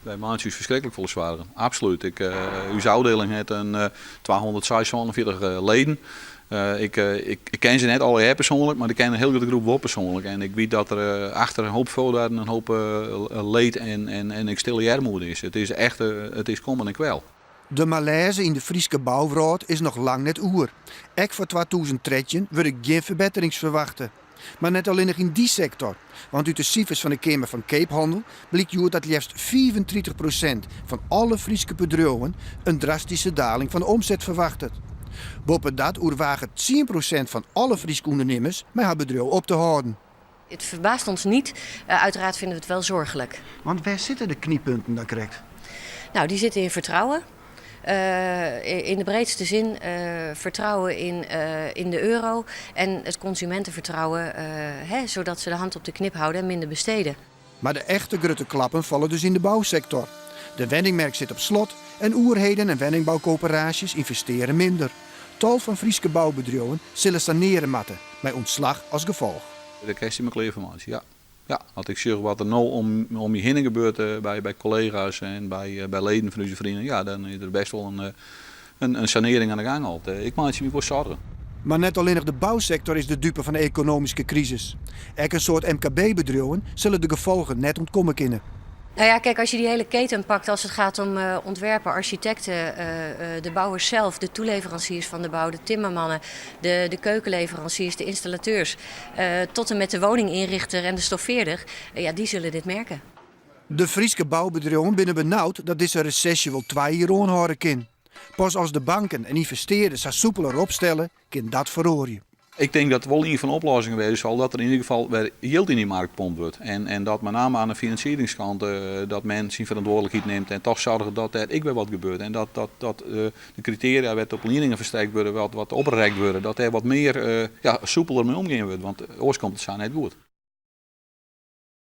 Wy meitsje ús ferskriklik folle soargen. Absolút. Ik, ús ôfdieling hat in 246 leden. Ik, ik, ik ken se net allegear persoanlik, mar ik ken in hiel grutte groep wol persoanlik. En ik wit dat der achter in hoop foardoarren in hoop leed en ek stille earmoede is. It is echt, it is kommer en kwel. De malêze yn de Fryske bouwrâld is noch lang net oer. Ek foar 2013 wurde gjin ferbetterings ferwachte. Mar net allinnich yn dy sektor, want út de sifers fan de Keamer fan Keaphannel blykt hjoed dat leafst 35% fan alle Fryske bedriuwen in drastyske daling fan de omset ferwachtet. Boppedat oerwaget 10% fan alle Fryske ûndernimmers mei har bedriuw op te hâlden. Het verbaast ons niet. Uiteraard vinden we het wel zorgelijk. Want wêr sitte de knyppunten dan krekt? Nou, die zitten in vertrouwen. In de breedste zin vertrouwen in de euro en het consumentenvertrouwen, hè, zodat ze de hand op de knip houden en minder besteden. Mar de echte grutte klappen falle dus yn de bousektor. De wenningmerk sit op slot en oerheden en wenningboukoöperaasjes ynvestearje minder. Tal fan Fryske boubedriuwen sille sanearje moatte, mei ûntslach as gefolch. Dêr kinst dy mar klear foar meitsje, ja. Ja, as ik sjoch wat der no om my hinne gebeurt by kollega's en by leden fan ús feriening, ja, dan is der bêst wol in sanearring oan de gong al. Ik meitsje my wol soargen. Mar net allinnich de bousektor is de dupe fan de ekonomyske krisis. Ek in soad MKB-bedriuwen sille de gefolgen net ûntkomme kinne. Nou ja, kijk, als je die hele keten pakt als het gaat om ontwerpen, architecten, de bouwers zelf, de toeleveranciers van de bouw, de timmermannen, de keukenleveranciers, de installateurs, tot en met de woninginrichter en de stoffeerder, ja, die zullen dit merken. De Fryske boubedriuwen binne benaud dat dizze resesje wol 2 jier oanhâlde kin. Pas as de banken en ynvestearders har soepeler opstelle, kin dat feroarje. Ik tink dat wol ien fan de oplossingen wêze sil dat der yn ieder gefal wer jild yn dy markt pompt wurdt. En dat mei name oan de finansieringskant dat men syn ferantwurdlikheid nimt en toch soarget dat dêr ek wer wat gebeurt. En dat de kritearia wêr't op lieningen ferstrekt wurde, wat oprekt wurde, dat dêr wat mear, ja, soepeler mei omgien wurdt. Want oars komt it sa net goed.